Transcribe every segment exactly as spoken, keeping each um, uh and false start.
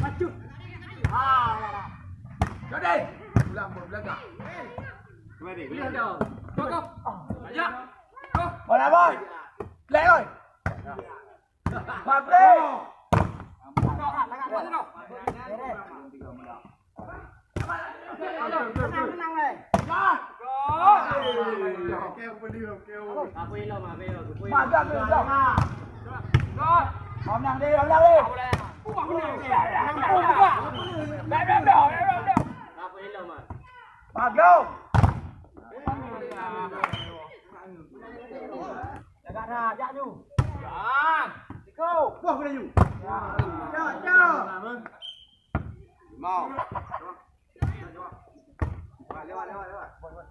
Maju. Ah, jadi. Pulang, pulang, belakang. Ready, ready. Cukup. Ayo. Go. Mana, boy? Play, boy. Bagus. Tenang, tenang, eh. Oke, oke, oke. Magang, magang. Menang deh, menang deh. Magang. Jaga dah, jak ju. Go. Wah, boleh ju. Jak, jak. Mau. Lewat, lewat, lewat, lewat.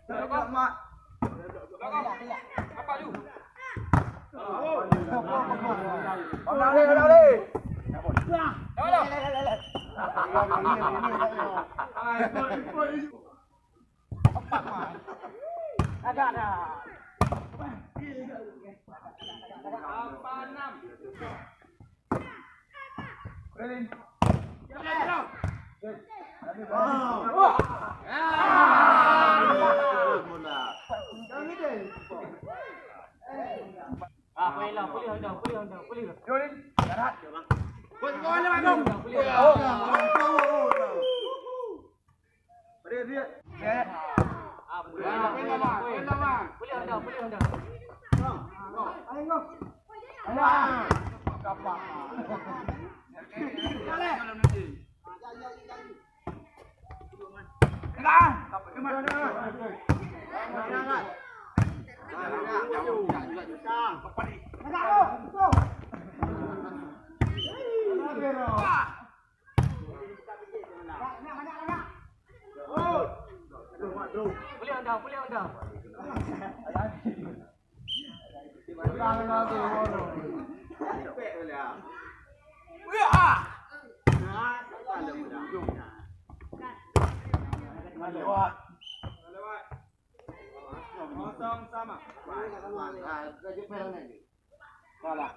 Lewat, Mat. Apa lu? Lewat, lewat. Lewat, lewat. Agak dah. Apa enam? Ah, boleh lah, boleh lah, boleh lah, boleh lah. Boleh lah, boleh lah. Boleh anda, boleh anda. Kosong sama. Salah.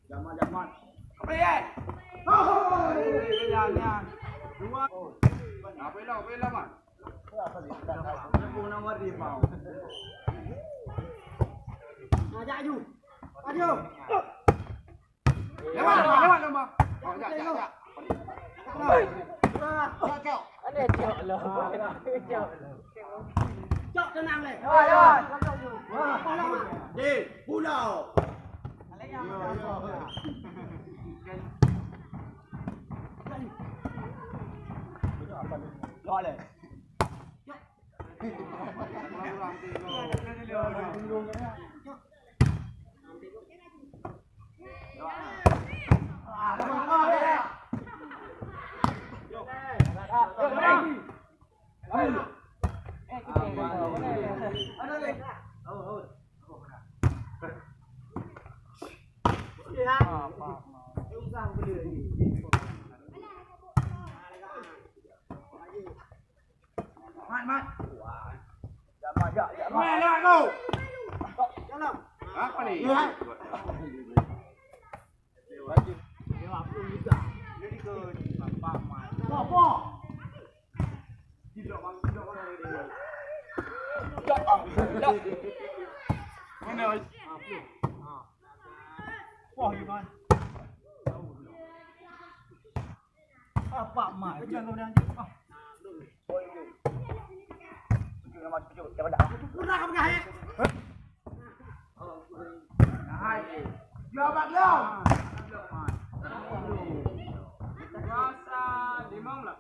Jaman, jaman. Apa ya? Dua. Apa ya, apa ya, Man? Ajak aju. Aju. Lewat, lewat, lewat, lewat. Oh, jak, jak, jak. Cok, cok. Ada cok lah. Cok lah. Cok tenang leh. Lewat, lewat. Wah, lewat. Di pulau. Lewat leh. Mat, mat. Wah. Jak, mat, jak, mat. Mana tu? Dalam. Apa ni? Ya. Jadi ke Bapak Mat. Apa, apa? Tidak, Bang. Tidak, Bang. Mana? Wah, Iman. Apa, Mat? Jangan kau bilang. Ah. Kurang apa, eh? Hai. Dia abang dia. Biasa limong lah.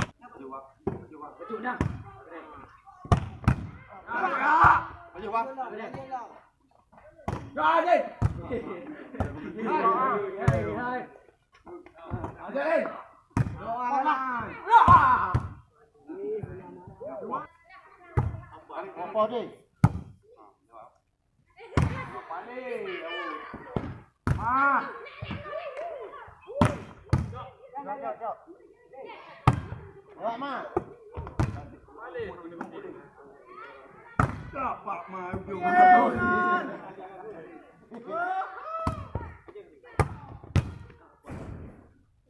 Maju, Bang. Maju, Bang. Maju, Bang. Maju, Bang. Ya, Dek. Hai, hai, hai. Ada, eh. Doa. Apa, Dek? Apa ni? Ah. Jom, jom, jom. Awak, Mak. Dapat, Mak.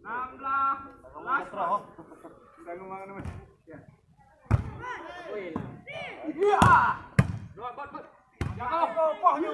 Enam belas. Last. Dah ngomong nama. Ya. Iya. Dua, empat, empat. Jaga. Apa ni?